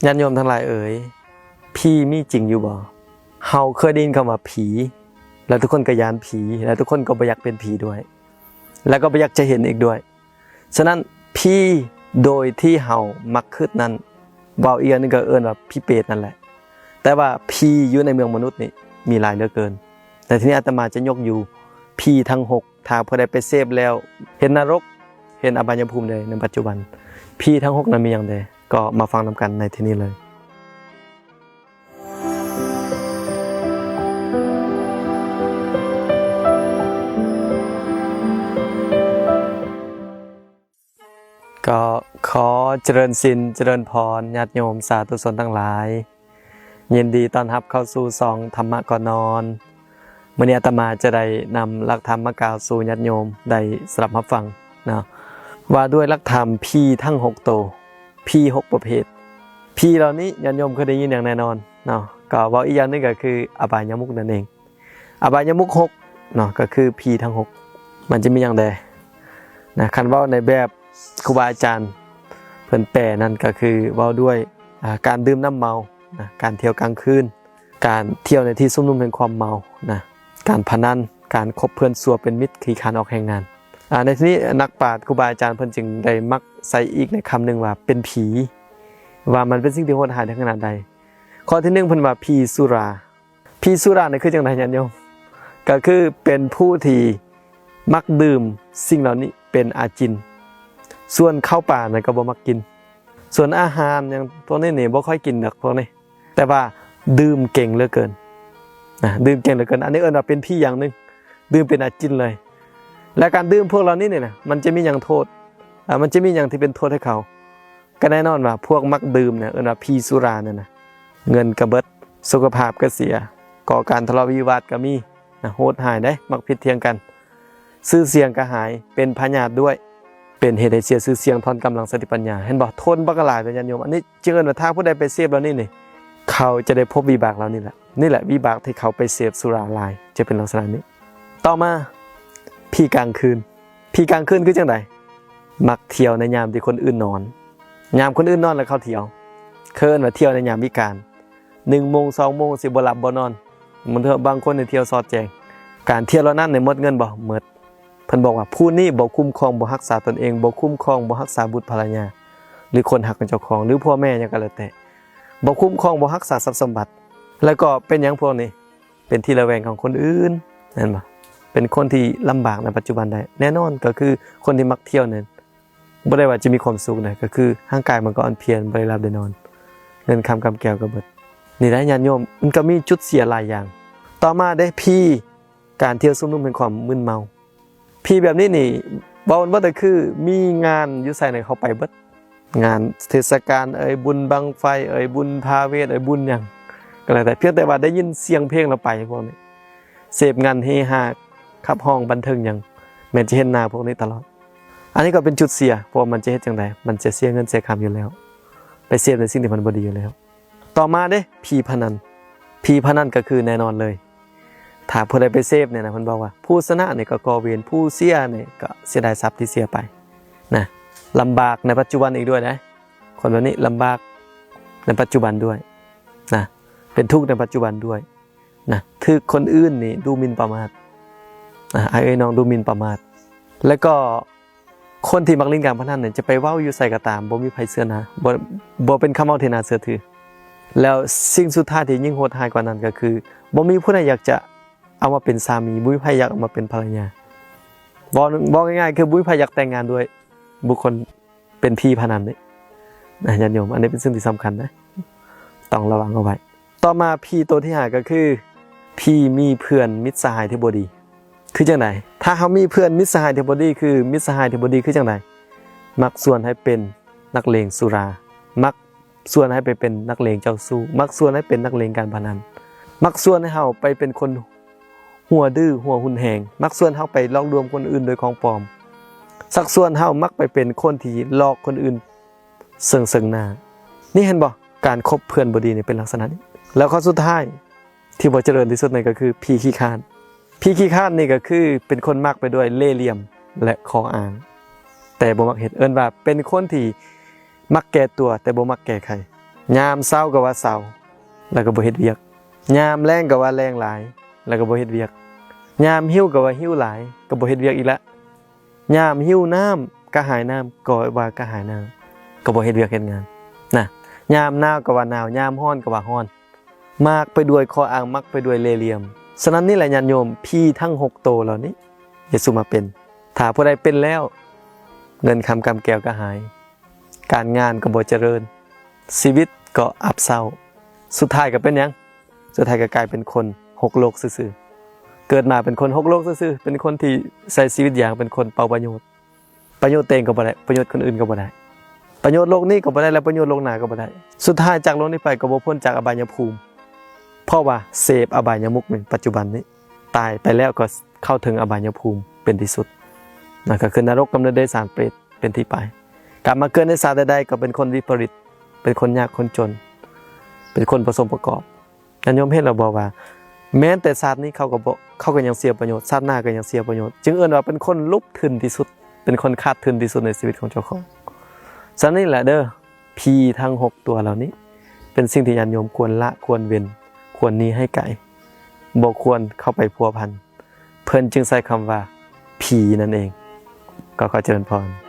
ຍາດໂຍມທັງຫຼາຍເອີຍ, ຜີມີຈິງຢູ່ບໍ່? ເຮົາເຄີຍໄດ້ຍິນຄຳວ່າຜີ ແລ້ວທຸກຄົນກໍຢ້ານຜີ ແລ້ວທຸກຄົນກໍບໍ່ຢາກເປັນຜີດ້ວຍ ແລ້ວກໍບໍ່ຢາກຈະເຫັນອີກດ້ວຍ. ສະນັ້ນ ຜີໂດຍທີ່ເຮົາມັກຄຶດນັ້ນ ເວົ້າອີກຢ່າງໜຶ່ງກໍເອີ້ນວ່າຜີເປດນັ້ນແຫຼະ. ແຕ່ວ່າຜີຢູ່ໃນເມືອງມະນຸດນີ້ມີຫຼາຍເຫຼືອເກີນ. ໃນທີ່ນີ້ອາດຕະມາຈະຍົກຢູ່ຜີທັງຫົກ ຖ້າຜູ້ໃດໄປເສບແລ້ວເຫັນນະລົກ ເຫັນອະບາຍຍະພູມໃດໃນປັດຈຸບັນ, ຜີທັງຫົກນັ້ນມີຫຍັງແດ່? ກໍມາຟັງນຳກັນໃນທີ່ນີ້ເລີຍ. ກໍຂໍຈະເລີນສິນ ຈະເລີນພອນ ຍາດໂຍມສາທຸຊົນທັງຫຼາຍ, ຍິນດີຕ້ອນຮັບເຂົ້າສູ່ຊ່ອງທຳມະກ່ອນນອນ. ມື້ນີ້ອາດຕະມາຈະໄດ້ນຳຫຼັກທຳມາກ່າວສູ່ຍາດໂຍມໄດ້ສະດັບຮັບຟັງເນາະ, ວ່າດ້ວຍຫຼັກທຳຜີທັງຫົກໂຕ, ຜີຫົກປະເພດ. ຜີເຫຼົ່ານີ້ຍາດໂຍມເຄີຍໄດ້ຍິນຢ່າງແນ່ນອນເນາະ, ກໍເວົ້າອີກຢ່າງໜຶ່ງກໍຄືອະບາຍຍະມຸກນັ້ນເອງ. ອະບາຍຍະມຸກຫົກເນາະ ກໍຄືຜີທັງຫົກ. ມັນຈະມີຫຍັງແດ່ນະ? ຄັນເວົ້າໃນແບບຄູບາອາຈານເພິ່ນແປນັ້ນ ກໍຄືເວົ້າດ້ວຍ ອາ ການດື່ມນ້ຳເມົານະ, ການທ່ຽວກາງຄືນ, ການທ່ຽວໃນທີ່ຊຸມນຸມແຫ່ງຄວາມເມົານະ, ການພະນັນ, ການຄົບເພື່ອນຊົ່ວເປັນມິດ, ຂີ້ຄ້ານອອກແຮງງານ. ອາ ໃນທີ່ນີ້ນັກປາດຄູບາອາຈານເພິ່ນຈຶ່ງໄດ້ມັກໃສ່ອີກໃນຄຳໜຶ່ງວ່າເປັນຜີ, ວ່າມັນເປັນສິ່ງທີ່ໂຫດຮ້າຍເຖິງຂະໜາດໃດ. ຂໍ້ທີໜຶ່ງ ເພິ່ນວ່າຜີສຸລາ. ຜີສຸລານີ້ຄືຈັ່ງໃດຍາດໂຍມ? ກໍຄືເປັນຜູ້ທີ່ມັກດື່ມສິ່ງເຫຼົ່ານີ້ເປັນອາຈິນ. ສ່ວນເຂົ້າປານັ້ນກໍບໍ່ມັກກິນ, ສ່ວນອາຫານຫຍັງພວກນີ້ນີ້ບໍ່ຄ່ອຍກິນດອກພວກນີ້, ແຕ່ວ່າດື່ມເກັ່ງເຫຼືອເກີນນະ, ດື່ມເກັ່ງເຫຼືອເກີນ. ອັນນີ້ເອີ້ນວ່າເປັນຜີຢ່າງໜຶ່ງ, ດື່ມເປັນອາຈິນເລີຍ. ແລະ ການດື່ມພວກເຫຼົ່ານີ້ນີ້ນະ ມັນຈະມີຫຍັງໂທດ? ອາ ມັນຈະມີຫຍັງທີ່ເປັນໂທດໃຫ້ເຂົາ? ກໍແນ່ນອນວ່າພວກມັກດື່ມນີ້ ເອີ້ນວ່າຜີສຸລານັ້ນນະ, ເງິນກໍເບິດ, ສຸຂະພາບກໍເສຍ, ກໍ່ການທະເລາະວິວາດກໍມີນະ, ໂຫດຮ້າຍເດ້, ມັກຜິດຖຽງກັນ, ຊື່ສຽງກໍຫາຍ, ເປັນພະຍາດດ້ວຍ, ເປັນເຫດໃຫ້ເສຍຊື່ສຽງ, ຖອນກຳລັງສະຕິປັນຍາ. ເຫັນບໍ່? ໂທດບັກຫຼາຍເດ້ຍາດໂຍມ. ອັນນີ້ຈຶ່ງເອີ້ນວ່າ ຖ້າຜູ້ໃດໄປເສບເຫຼົ່ານີ້ນີ້ ເຂົາຈະໄດ້ພົບວິບາກເຫຼົ່ານີ້ແຫຼະ. ນີ້ແຫຼະວິບາກທີ່ເຂົາໄປເສບສຸລາຫຼາຍ ຈະເປັນລັກສະນະນີ້. ຕໍ່ມາ ຜີກາງຄືນ. ຜີກາງຄືນຄືຈັ່ງໃດ? ມັກທ່ຽວໃນຍາມທີ່ຄົນອື່ນນອນ, ຍາມຄົນອື່ນນອນແລ້ວເຂົາທ່ຽວ, ເອີ້ນວ່າທ່ຽວໃນຍາມວິການ, ໜຶ່ງໂມງ ສອງໂມງ ຊິບໍ່ຫຼັບບໍ່ນອນ, ບາງເທື່ອບາງຄົນນີ້ທ່ຽວສອດແຈ້ງ. ການທ່ຽວເຫຼົ່ານັ້ນນີ້ໝົດເງິນບໍ່? ໝົດ. ເພິ່ນບອກວ່າ ຜູ້ນີ້ບໍ່ຄຸ້ມຄອງ ບໍ່ຮັກສາຕົນເອງ, ບໍ່ຄຸ້ມຄອງ ບໍ່ຮັກສາບຸດພະລະຍາ ຫຼື ຄົນຮັກຂອງເຈົ້າຂອງ ຫຼື ພໍ່ແມ່ຫຍັງກໍແລ້ວແຕ່, ບໍ່ຄຸ້ມຄອງ ບໍ່ຮັກສາຊັບສົມບັດ. ແລ້ວກໍເປັນຫຍັງພວກນີ້? ເປັນທີ່ລະແວງຂອງຄົນອື່ນ, ແມ່ນບໍ່? ເປັນຄົນທີ່ລຳບາກໃນປັດຈຸບັນໄດ້. ແນ່ນອນກໍຄືຄົນທີ່ມັກທ່ຽວນັ້ນ ບໍ່ໄດ້ວ່າຈະມີຄວາມສຸກນະ, ກໍຄືຮ່າງກາຍມັນກໍອ່ອນເພຍ, ບໍ່ໄດ້ຫຼັບໄດ້ນອນ, ເງິນຄຳກຳແກ້ວກໍເບິດ. ນີ້ແຫຼະຍາດໂຍມ, ມັນກໍມີຈຸດເສຍຫຼາຍຢ່າງ. ຕໍ່ມາເດ້ ຜີການທ່ຽວຊຸມນຸມແຫ່ງຄວາມມຶນເມົາ. ຜີແບບນີ້ນີ້ ເວົ້າເບິດກໍຄືມີງານຢູ່ໃສໃນເຂົາໄປເບິດ, ງານເທດສະການເອີຍ, ບຸນບັ້ງໄຟເອີຍ, ບຸນພາເວດເອີຍ, ບຸນຫຍັງກໍແລ້ວແຕ່, ພຽງແຕ່ວ່າໄດ້ຍິນສຽງເພງແລ້ວໄປ. ພວກນີ້ເສບງັນເຮຮາ, ຂັບຮ້ອງບັນເທີງຫຍັງ, ແມ່ນຈະເຫັນໜ້າພວກນີ້ຕະຫຼອດ. ອັນນີ້ກໍເປັນຈຸດເສຍ, ເພາະວ່າມັນຈະເຮັດຈັ່ງໃດ? ມັນຈະເສຍເງິນເສຍຄຳຢູ່ແລ້ວ, ໄປເສບໃນສິ່ງທີ່ມັນບໍ່ດີຢູ່ແລ້ວ. ຕໍ່ມາເດ້ ຜີພະນັນ. ຜີພະນັນກໍຄືແນ່ນອນເລີຍ, ຖ້າຜູ້ໃດໄປເສບນີ້ນະ, ເພິ່ນບອກວ່າ ຜູ້ຊະນະນີ້ກໍກໍ່ເວນ, ຜູ້ເສຍນີ້ກໍເສຍດາຍຊັບທີ່ເສຍໄປນະ. ລຳບາກໃນປັດຈຸບັນອີກດ້ວຍນະ, ຄົນແບບນີ້ລຳບາກໃນປັດຈຸບັນດ້ວຍນະ, ເປັນທຸກໃນປັດຈຸບັນດ້ວຍນະ, ຖືກຄົນອື່ນນີ້ດູໝິ່ນປະໝາດນະ, ອ້າຍເອີຍນ້ອງ, ດູໝິ່ນປະໝາດ. ແລ້ວກໍ ຄົນທີ່ມັກຫຼິ້ນການພະນັນນີ້ ຈະໄປເວົ້າຢູ່ໃສກໍຕາມ ບໍ່ມີໃຜເຊື່ອນະ, ບໍ່ ບໍ່ເປັນຄຳເວົ້າທີ່ໜ້າເຊື່ອຖື. ແລ້ວສິ່ງສຸດທ້າຍທີ່ຍິ່ງໂຫດຮ້າຍກວ່ານັ້ນກໍຄື ບໍ່ມີຜູ້ໃດຢາກຈະເອົາມາເປັນສາມີ, ບໍ່ມີໃຜຢາກເອົາມາເປັນພັນລະຍາ. ເວົ້າ ເວົ້າງ່າຍໆ ຄືບໍ່ມີໃຜຢາກແຕ່ງງານດ້ວຍບຸກຄົນເປັນຜີພະນັນເດ້ນະ ຍາດໂຍມ. ອັນນີ້ເປັນສິ່ງທີ່ສຳຄັນນະ, ຕ້ອງລະວັງເອົາໄວ້. ຕໍ່ມາ ຜີໂຕທີຫ້າ ກໍຄື ຜີມີເພື່ອນມິດສະຫາຍທີ່ບໍ່ດີ. ຄືຈັ່ງໃດ? ຖ້າເຮົາມີເພື່ອນມິດສະຫາຍທີ່ບໍ່ດີ, ຄືມິດສະຫາຍທີ່ບໍ່ດີຄືຈັ່ງໃດ? ມັກຊວນໃຫ້ເປັນນັກເລງສຸລາ, ມັກຊວນໃຫ້ໄປເປັນນັກເລງເຈົ້າຊູ້, ມັກຊວນໃຫ້ເປັນນັກເລງການພະນັນ, ມັກຊວນໃຫ້ເຮົາໄປເປັນຄົນຫົວດື້, ຫົວຮຸນແຮງ, ມັກຊວນເຮົາໄປຫຼອກລວງຄົນອື່ນໂດຍຂອງປອມ, ຊັກຊວນເຮົາມັກໄປເປັນຄົນທີ່ຫຼອກຄົນອື່ນ ເຊິ່ງ ເຊິ່ງໜ້າ. ນີ້ເຫັນບໍ່? ການຄົບເພື່ອນບໍ່ດີນີ້ເປັນລັກສະນະນີ້. ແລ້ວຂໍ້ສຸດທ້າຍທີ່ບໍ່ຈະເລີນທີ່ສຸດນັ້ນກໍຄືຜີຂີ້ຄ້ານ. ຜີຂີ້ຄ້ານນີ້ກໍຄືເປັນຄົນມັກໄປດ້ວຍເລ່ຫຼ່ຽມ ແລະ ຂໍ້ອ້າງ ແຕ່ບໍ່ມັກເຮັດ. ເອີ້ນວ່າເປັນຄົນທີ່ມັກແກ້ຕົວ ແຕ່ບໍ່ມັກແກ້ໄຂ. ຍາມເຊົ້າກໍວ່າເຊົ້າ ແລ້ວກໍບໍ່ເຮັດວຽກ, ຍາມແລ້ງກໍວ່າແລ້ງຫຼາຍ ແລ້ວກໍບໍ່ເຮັດວຽກ, ຍາມຫິວກໍວ່າຫິວຫຼາຍ ກໍບໍ່ເຮັດວຽກອີກລະ, ຍາມຫິວນ້ຳ ກະຫາຍນ້ຳ ກໍວ່າກະຫາຍນ້ຳ ກໍບໍ່ເຮັດວຽກເຮັດງານນະ, ຍາມໜາວກໍວ່າໜາວ ຍາມຮ້ອນກໍວ່າຮ້ອນ, ໝາກໄປດ້ວຍຂໍ້ອ້າງ ໝັກໄປດ້ວຍເລ່ຫຼ່ຽມ. ສະນັ້ນນີ້ແຫຼະ ຍາດໂຍມ, ຜີທັງຫົກໂຕເຫຼົ່ານີ້ ຢ່າສູ່ມາເປັນ. ຖ້າຜູ້ໃດເປັນແລ້ວ ເງິນຄຳກຳແກ້ວກໍຫາຍ, ການງານກໍບໍ່ຈະເລີນ, ຊີວິດກໍອັບເສົ້າ. ສຸດທ້າຍກໍເປັນຫຍັງ? ສຸດທ້າຍກໍກາຍເປັນຄົນຫົກໂລກຊື່ໆ. ເກີດມາເປັນຄົນຫົກໂລກຊື່ໆ, ເປັນຄົນທີ່ໃຊ້ຊີວິດຢ່າງເປັນຄົນເປົ່າປະໂຫຍດ. ປະໂຫຍດຕົວເອງກໍບໍ່ໄດ້, ປະໂຫຍດຄົນອື່ນກໍບໍ່ໄດ້, ປະໂຫຍດໂລກນີ້ກໍບໍ່ໄດ້ ແລະ ປະໂຫຍດໂລກໜ້າກໍບໍ່ໄດ້. ສຸດທ້າຍຈາກໂລກນີ້ໄປກໍບໍ່ພົ້ນຈາກອະບາຍຍະພູມ, ເພາະວ່າເສບອະບາຍຍະມຸກໃນປັດຈຸບັນນີ້, ຕາຍໄປແລ້ວກໍເຂົ້າເຖິງອະບາຍຍະພູມເປັນທີ່ສຸດ. ນັ້ນກໍຄືນະລົກ, ກຳເນີດເດດສານ, ເປດເປັນທີ່ໄປ. ກັບມາເກີດໃນຊາດໃດໆ ກໍເປັນຄົນວິປະລິດ, ເປັນຄົນຍາກຄົນຈົນ, ເປັນຄົນບໍ່ສົມປະກອບ. ຍາດໂຍມເຫັນແລ້ວບໍ່ວ່າ ແມ່ນແຕ່ຊາດນີ້ເຂົາກໍບໍ່, ເຂົາກໍຍັງເສຍປະໂຫຍດ, ຊາດໜ້າກໍຍັງເສຍປະໂຫຍດ, ຈຶ່ງເອີ້ນວ່າເປັນຄົນຫຼຸບທຶນທີ່ສຸດ, ເປັນຄົນຂາດທຶນທີ່ສຸດໃນຊີວິດຂອງເຈົ້າຂອງ. ສະນັ້ນນີ້ແຫຼະເດີ, ຜີທັງຫົກຕົວເຫຼົ່ານີ້ ເປັນສິ່ງທີ່ຍາດໂຍມຄວນລະ, ຄວນເວັ້ນ, ຄວນໜີໃຫ້ໄກ, ບໍ່ຄວນເຂົ້າໄປພົວພັນ. ເພິ່ນຈຶ່ງໃຊ້ຄຳວ່າຜີນັ້ນເອງ. ກໍຂໍຈະເລີນພອນ.